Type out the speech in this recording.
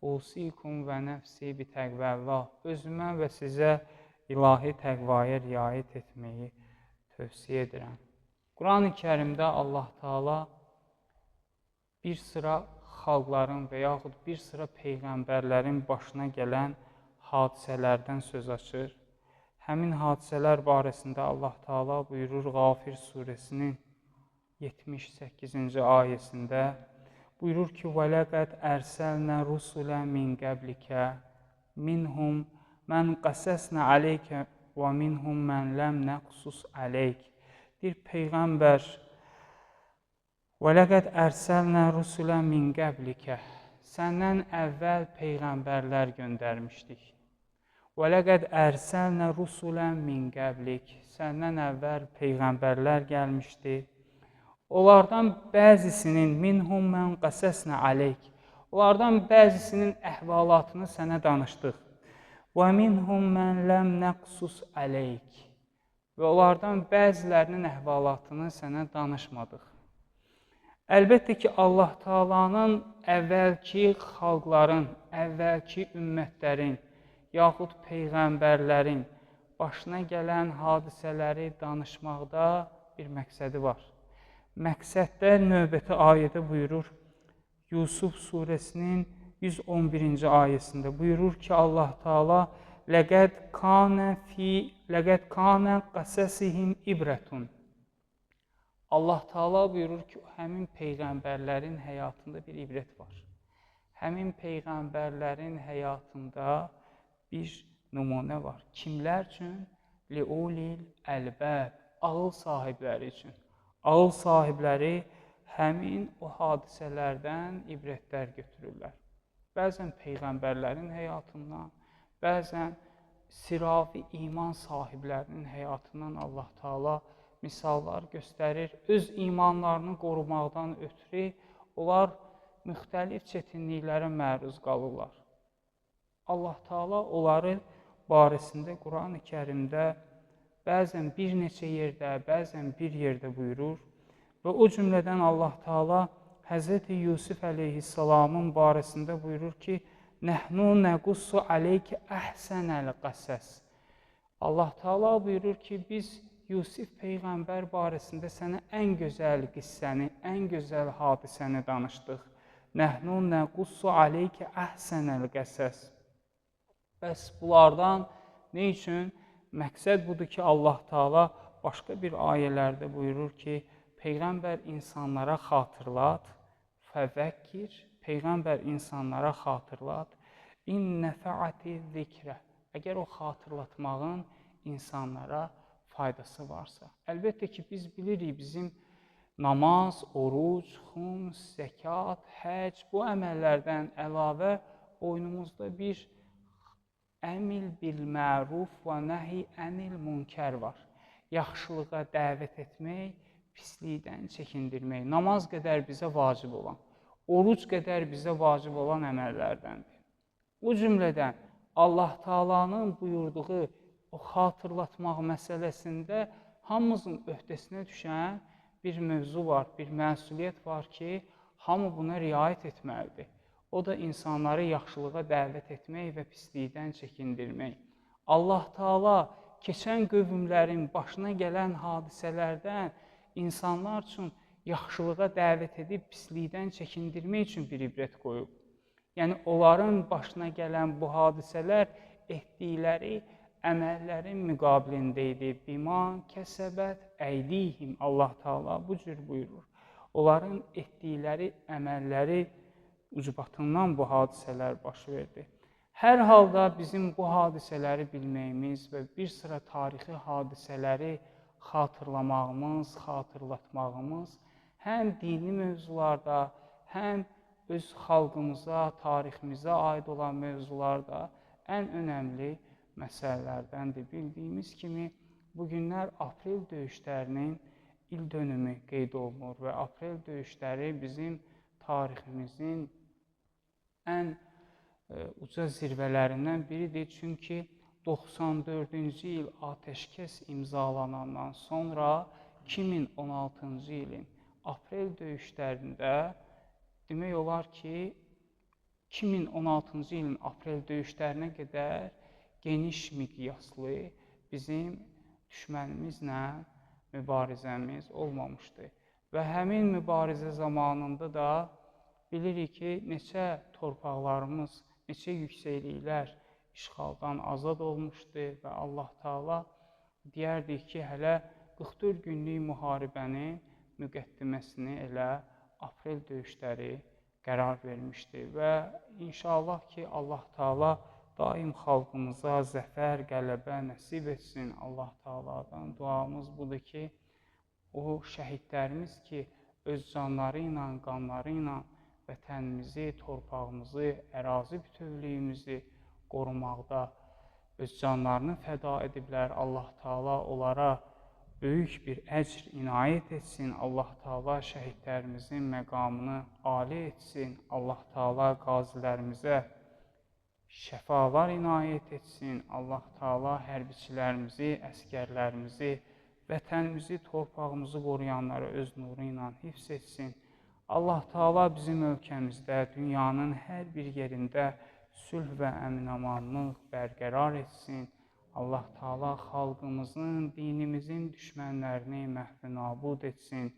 Usikum və nəfsi bi təqvəllah. Özümə və sizə ilahi təqvaya riayət etməyi tövsiyə edirəm. Quran-ı Kərimdə Allah Teala bir sıra xalqların və yaxud bir sıra peyğəmbərlərin başına gələn hadisələrdən söz açır. Həmin hadisələr barəsində Allah Teala buyurur Ğafir surəsinin 78-ci ayəsində buyurur ki: "Və ləqəd ərsəlnə rusulə min qəblikə minhum mən qasasna aleykə və minhum mən ləm nəqsus aleyk." Deyir peyğəmbər: "Və ləqəd ərsəlnə rusulə min qəblikə." Səndən əvvəl peyğəmbərlər göndərmişdik. Və ləqəd ərsəlnə rusulə min qəblik. Səndən əvvəl peyğəmbərlər gəlmişdi. Onlardan bəzisinin minhum mən qasasna aleyk. Onlardan bəzisinin əhvalatını sənə danışdıq. Və minhum mən ləm nəqsus aleyk. Və onlardan bəzilərinin əhvalatını sənə danışmadıq. Əlbəttə ki, Allah Taala'nın əvvəlki xalqların, əvvəlki ümmətlərin, yaxud peyğəmbərlərin başına gələn hadisələri danışmaqda bir məqsədi var. Məqsəddə növbəti ayədə buyurur, Yusuf surəsinin 111-ci ayəsində buyurur ki, Allah Taala: "Ləqəd kana fi ləqəd kana qasasihim ibrətun." Allah Taala buyurur ki, həmin peyğəmbərlərin həyatında bir ibrət var. Həmin peyğəmbərlərin həyatında bir nümunə var. Kimlər üçün? Liulil əlbəb, ağıl sahibləri üçün. Ağıl sahibləri həmin o hadisələrdən ibrətlər götürürlər. Bəzən peyğəmbərlərin həyatından, bəzən siravi iman sahiblərinin həyatından Allah Taala misallar göstərir. Öz imanlarını qorumaqdan ötürü onlar müxtəlif çətinliklərə məruz qalırlar. Allah Taala onları barəsində Quran-ı Kərimdə bəzən bir neçə yerdə, bəzən bir yerdə buyurur və o cümlədən Allah Taala Həzrəti Yusuf əleyhissalamın barəsində buyurur ki: "Nəhnu nəqussu aleyke əhsənəl qəsəs." Allah Taala buyurur ki, biz Yusuf peyğəmbər barəsində sənə ən gözəl qissəni, ən gözəl hadisəni danışdıq. Nəhnu nəqussu aleyke əhsənəl qəsəs. Bəs bunlardan nə üçün? Məqsəd budur ki, Allah Taala başqa bir ayələrdə buyurur ki, peyğəmbər insanlara xatırlat, fəzəkkir, peyğəmbər insanlara xatırlat, in nəfəati zikrə. Əgər o xatırlatmağın insanlara faydası varsa. Əlbəttə ki, biz bilirik, bizim namaz, oruc, xums, zəkat, həc, bu əməllərdən əlavə boynumuzda bir əmil bil məruf və nəhi ənil münkər var. Yaxşılığa dəvət etmək, pislikdən çəkindirmək. Namaz qədər bizə vacib olan, oruc qədər bizə vacib olan əməllərdəndir. Bu cümlədən Allah Taala'nın buyurduğu o xatırlatmaq məsələsində hamımızın öhdəsinə düşən bir mövzu var, bir məsuliyyət var ki, hamı buna riayət etməlidir. O da insanları yaxşılığa dəvət etmək və pislikdən çəkindirmək. Allah Taala keçən qövmlərin başına gələn hadisələrdən insanlar üçün yaxşılığa dəvət edib pislikdən çəkindirmək üçün bir ibrət qoyub. Yəni onların başına gələn bu hadisələr etdikləri əməllərin müqabilində idi. Bima kəsəbət əydihim, Allah Taala bu cür buyurur. Onların etdikləri əməlləri ucbatından bu hadisələr baş verdi. Hər halda bizim bu hadisələri bilməyimiz və bir sıra tarixi hadisələri xatırlamağımız, xatırlatmağımız həm dini mövzularda, həm öz xalqımıza, tariximizə aid olan mövzularda ən önəmli məsələlərdəndir. Bildiyimiz kimi, bu günlər aprel döyüşlərinin il dönümü qeyd olunur və aprel döyüşləri bizim tariximizin ən uca zirvələrindən biridir. Çünki 94-cü il atəşkəs imzalanandan sonra 2016-cı ilin aprel döyüşlərində demək olar ki, 2016-cı ilin aprel döyüşlərinə qədər geniş miqyaslı bizim düşmənimizlə mübarizəmiz olmamışdı. Və həmin mübarizə zamanında da bilirik ki, neçə torpaqlarımız, neçə yüksəkliklər işğaldan azad olmuşdu və Allah Taala deyərdik ki, hələ 44 günlük müharibənin müqəddiməsini elə aprel döyüşləri qərar vermişdi və inşallah ki, Allah Taala daim xalqımıza zəfər, qələbə nəsib etsin. Allah Taaladan duamız budur ki, o şəhidlərimiz ki, öz canları ilə, qanları ilə vətənimizi, torpağımızı, ərazi bütövlüyümüzü qorumaqda öz canlarını fəda ediblər. Allah Taala onlara böyük bir əcr inayət etsin. Allah Taala şəhidlərimizin məqamını ali etsin. Allah Taala qazilərimizə şəfalar inayət etsin. Allah Taala hərbiçilərimizi, əskərlərimizi, vətənimizi, torpağımızı qoruyanları öz nuru ilə hifz etsin. Allah Taala bizim ölkəmizdə, dünyanın hər bir yerində sülh və əminamanlıq bərqərar etsin. Allah Taala xalqımızın, dinimizin düşmənlərini məhv-ü nabud etsin.